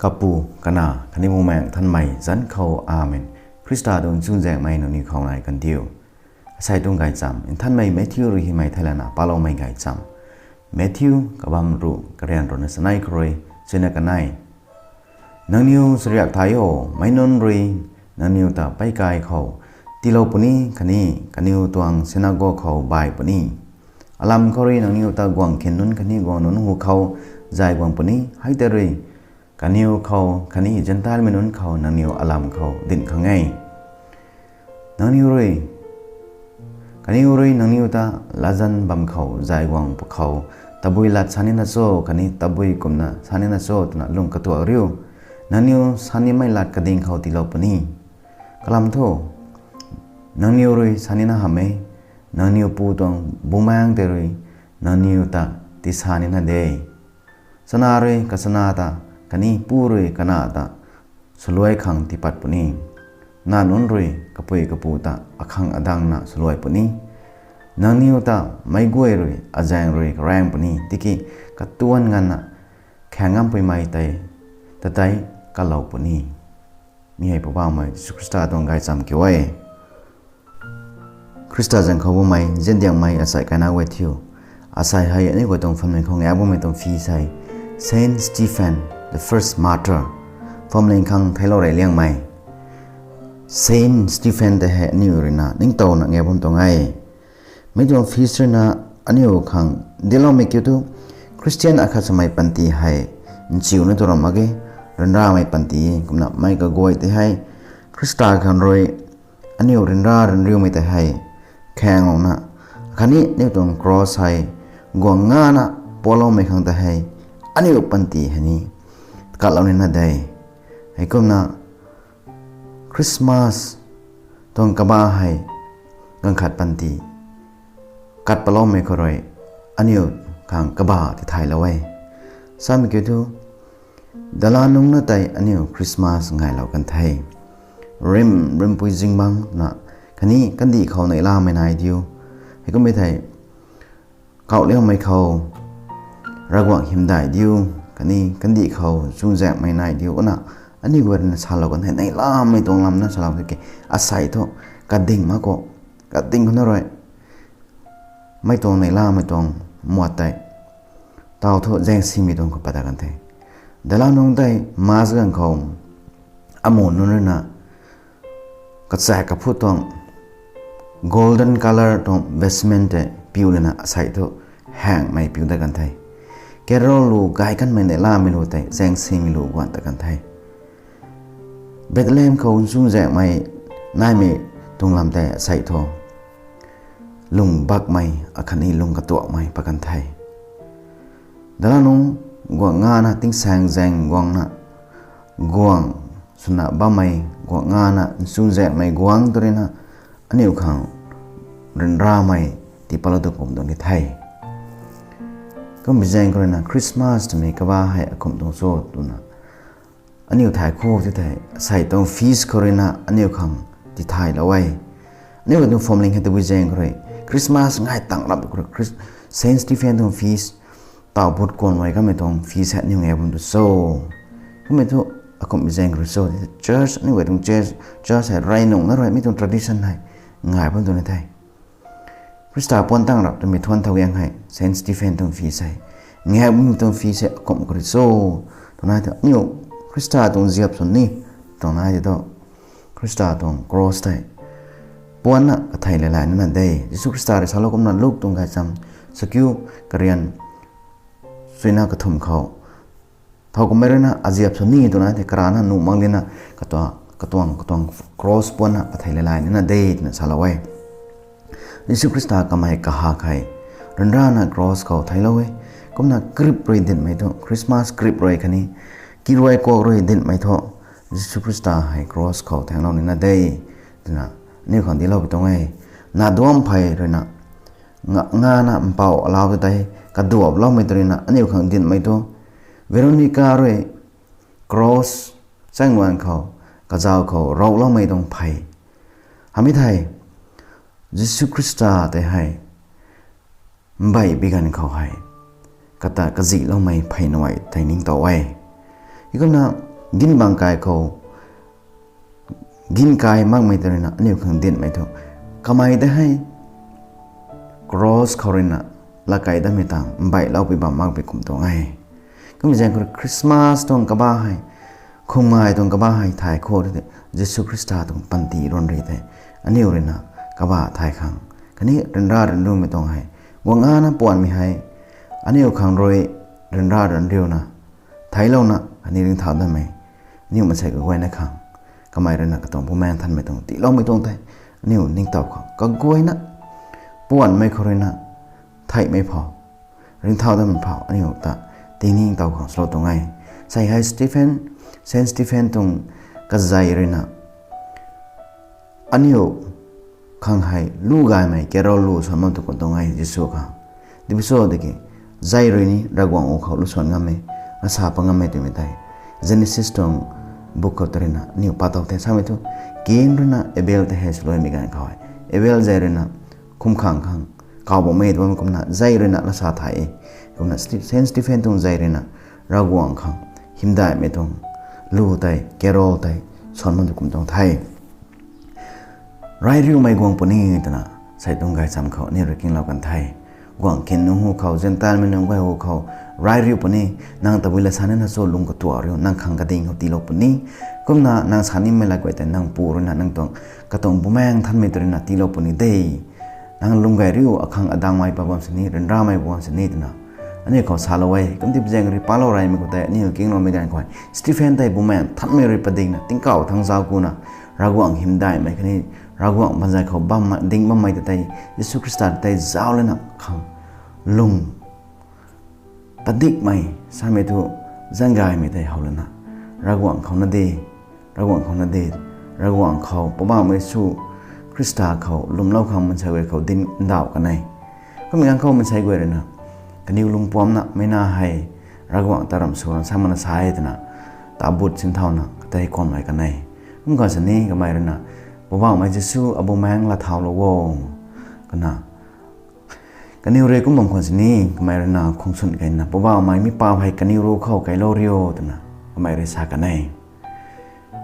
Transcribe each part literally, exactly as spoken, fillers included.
Kapu, Kanac khatni Bumaengh Nthanmei zanc khou, Amen. Khrista tuang chuzaenghmei nangniw khou nai kan diu. Asei tuang gaychamv Nthanmei Matthew rui hymei theilayna paloumei gaychamv. Matthew kabam ruh karian ruhna sanei khou rui chuina kanei: Nangniw chariak thay o, meic nunc rui nangniw ta peikai khou tiilou puni khatni kaniw tuang synagogue khou bay puni. Alam khou rui nangniw ta guang khin nunc khatni guang nunc hu khou zay guang puni. Hei tei rui kaniw khou khatni Zentelmei nunc khou nangniw alam khou dinc khang e. Nangniw rui, kaniw rui nangniw ta latzan bam khou zay guang pwkhou, tabui lat sa nina cho khatni tabui kumna sa nina cho twna lung katuak riu. Nangniw sa nimei lat kading khou tiilou puni. Kalam thu, nangniw rui sa nina hamh e, nangniw Pu tuang Bumaengh tei rui nangniw ta tisa nina de. Chana rui kachana ta khatni pu rui kanac ta swluai khang tiipat puni. Nac nunc rui kapui kapu ta akhang adangna swluai puni. Nangniw ta meic guay rui azaeng rui karaeng puni, tiki katuan nganvna khaeng ngampui mei tei tatei kalou puni. Mi hei Poubauhmei Jisu Khrista tuang gaychamv kiu e. Khrista zaeng khou bammei ziandiangmei asei kaina guay thiu, asei hei aniu guay tuang phuamling khou ngak bammei tuang feast hei Saint Stephen, the first martyr, phuamling khang theiclou rey liangmei Saint Stephen tei hei aniu ruina ningtowna ngak bam tuang e. Mi tuang feast ruina aniu khang dincloumei kiu thu, Christian akhat swmei panty hei nchiuna tu ram mak ge, ryanramei panty kumna mei kaguay tei hei Khrista khang rui aniu ryanra ryanriumei tei hei khaenglouna, khatni aniu tuang cross hei guang ngana pualoumei khang tei hei aniu panty hei ni katlou nina de. Heikumna Christmas tuang kaba hei ganv khat panty kat paloumei khou rui aniu khang kaba tithaylou e. Samei kiu thu, dala nungc na tei aniu Christmas ngaylou kan the. Rim rimpui zingbangc na khatni kandih khou neihlamei nai diu, heikummei thei kauhliangmei khou Ravguangc hymdaih diu, khatni kandih khou chuzaenghmei nai diu na aniu guay ruina salou kan the. Neihlamei tuang lam na salou tiki, asei thu kading mak khou, kading khou na rui mei tuang neihlamei tuang muat tei taw thu zaengsimei tuang khou pat ta kan the. Dala nungc tei Mass ganv khou amu nunc ruina kachaek kaphut tuang golden colour tuang vestment tei piu lana asei thu haengmei piu dat kan the. Carol lu gay kanmei neihlamei lu tei zaengsimei lu guan ta kan the. Bethlehem khou chuzaenghmei naimei tuang lam tei asei thu lung bakmei akhatni lung katuakmei pat kan the. Dala nungc guang ngana tingsaeng zaeng guangna guang swna bammei guang ngana chuzaenghmei guangc tu ruina aniu khang ryanramei tii patlou tu kum tuang ni the. Kumbi zaeng khou ruina Christmas twmei kaba hei akumh tuang cho twna aniu thay khou ti thei, asei tuang feast khou ruina aniu khang tithaylou e. Aniu tuang phuamling hei tabui zaeng khou rui Christmas ngai tang rap khou rui, Chris-, Saint Stephen tuang feast, taw but kuanmei kamei tuang feast hei aniu ngak bam tu cho. Kamei thu akumhmei zaeng khou rui cho, church, aniu guay tuang church, church hei rey nungc na rui mi tuang tradition hei ngai bam tu ni the. Khrista puan tang rap twmei thuan thau gaeng hei Saint Stephen tuang feast hei ngak bammei tuang feast hei akumh khou rui cho. Twna thu aniu Khrista tuang ziap swn ni, twna tei thu Khrista tuang cross tei puanna kathei leilay nina de. Jisu Khrista rui salou kumna Luk tuang gaychamv sakiu karian suina kathumh khou, thowkumhmei ruina aziap swn ni twna tei karana nuh mak lina katuang, katuang, katuang cross puanna kathei leilay nina de twna salou e. Jisu Khrista kamei kahak hei ryanrana cross khou theiclou e. Kumna krip rui dinhmei thu, Christmas krip rui khatni kiruai kuak rui dinhmei thu, Jisu Khrista hei cross khou thaenglou nina de twna aniu khang dinclou pui tuang e. Nac duam phey ruina nga, ngana mpouh alau tu tei kaduaploumei tu ruina aniu khang dinhmei thu, Veronica rui cross chaengluan khou, kazauh khou rouloumei tuang phey. Hamei thei, Jisu Khrista tei hei mbeybi ganv khou hei kata kazihloumei phey nuai tei ningtow e. Heikumna ginbang kai khou, gin kai makmei tei ruina aniu khang dinmei thu, kamei tei hei cross khou ruina lakai datmei tang mbaihloupui bam makpui kum tuang e. Kummei zaeng khou Christmas tuang kaba hei, khumngai tuang kaba hei thay khou rui tei, Jisu Khrista tuang panty ruanri tei aniu ruina kaba thay khang, khatni ryanra ryanriumei tuang hei guang ana puanmei hei aniu khang rui ryanra ryanriuna theiclouna khatni ringcthau datmei, aniu maansei kaguayna khang kamei ruina katuang Bumaengh Nthanmei tuang tiiloumei tuang tei aniu ningtow khang kaguayna puanmei khou ruina theihmei phou, ringcthau datmei phou aniu ta tiningtow khang salou tuang e. Sei hei Stephen, Saint Stephen tuang kazei ruina aniu khang hei lu gaymei carol lu suan bam tu kum tuang e Jisu khang. Dibiso diki zei rui ni Ravguangc u khou lu suan ngam e, asa pat ngam e twmei tei Genesis tuang book khou ta ruina aniu patow the samei thu, Cain ruina Abel tei hei swluaimei ganv khou hei Abel zei ruina khumkhang khang kaw bammei tw bammei kumna zei ruina lasa thay e. Kumna Saint Stephen tuang zei ruina Ravguangc khang hymdaihmei tuang lu tei carol tei suan bam tu kum tuang the. Rairiumei guang puni twna sei tuang gaychamv khou aniu rui kinglou kan the. Guangc kin nunc hu khou, Zentelmei nunc guay hu khou, rairiu puni, nang tabui lasa nina cho lung katuak riu, nang khang kading khou tiilou puni. Kumna nang sa nimei lat guay tei nang pu ruina nang tuang katuang Bumaengh Nthanmei tei ruina tiilou puni de. Nang lung gay riu, akhang adangmei pa bam sini, ryanramei bam sini twna aniu khou salou e. Kumtip zaeng rui palou reymei khou tei aniu kingloumei ganv khou Stephen tei Bumaengh Nthanmei rui padikna tingkauh thangc zauc kuna Ravguangc hymdaihmei khatni Ravguangc banzai khou bam ding bammei ta tei, Jisu Khrista ta tei zauc lana khang lung padikmei samei thu zanggaymei tei how lana, Ravguangc khou na de, Ravguangc khou na de, Ravguangc khou Poubauhmei Jisu Khrista khou lwmlou khang maansei guay khou dinc ndauh kan e. Kummei ganv khou maansei guay ruina kaniw lungpuamcna mei na hei Ravguangc ta ramh sw ran sa mana sa e twna tabut sinthauna katei kuammei kan e. Kum khou sini kamei ruina Poubauhmei Jisu Abumaengh lathaulou o, kana kaniw rui kum bam khwan sini kamei ruina khung swn keyna Poubauhmei mi pau hei kaniw ru khou keylou riu twna kamei rui sa kan e.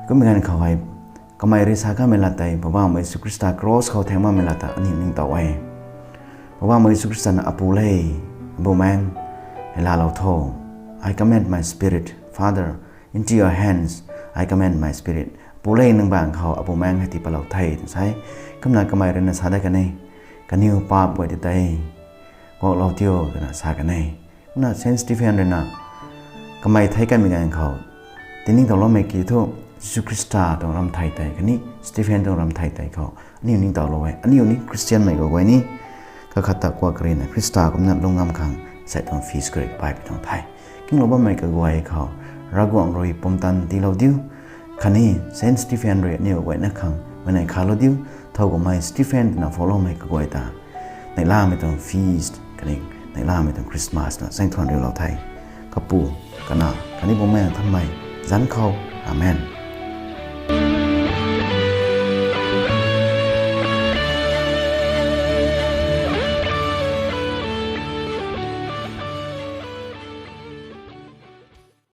Kummei ganv khou hei kamei rui sa kanmei lat tei Poubauhmei Jisu Khrista cross khou thaeng makmei lat ta aniu ningtow e. Poubauhmei Jisu Khrista na, Apu le, Abumaengh, hei laalou tho. I commend my spirit, Father, into your hands. I commend my spirit. Apu le, nang bang khou Abumaengh hei tii patlou the twna sa e. Kumna kamei ruina sa dat kan e, kaniw paap guay ta tei kuaklou tiu twna sa kan e. Kumna Saint Stephen ruina kamei thei kanmei ganv khou tiningtowloumei ki thu, Jisu Khrista tuang ramthei tei khatni Stephen tuang ramthei tei khou aniu ningtowlou e. Aniu ni Khristianmei kaguay ni kakhat ta kuak karina Khrista kumna lung ngam khang sei tuang feast khou rui paipui tuang the. Kinglou bammei kaguay khou Ravguangc rui pumtan tiilou diu, khatni Saint Stephen rui aniu guayna khang mei nai khalou diu. Thow kummei Stephen twna followmei kaguay ta neihlamei tuang feast khatni neihlamei tuang Christmas na zaeng thuan riulou the. Kapu, Kanac khatni Bumaengh Nthanmei zanc khou. Amen.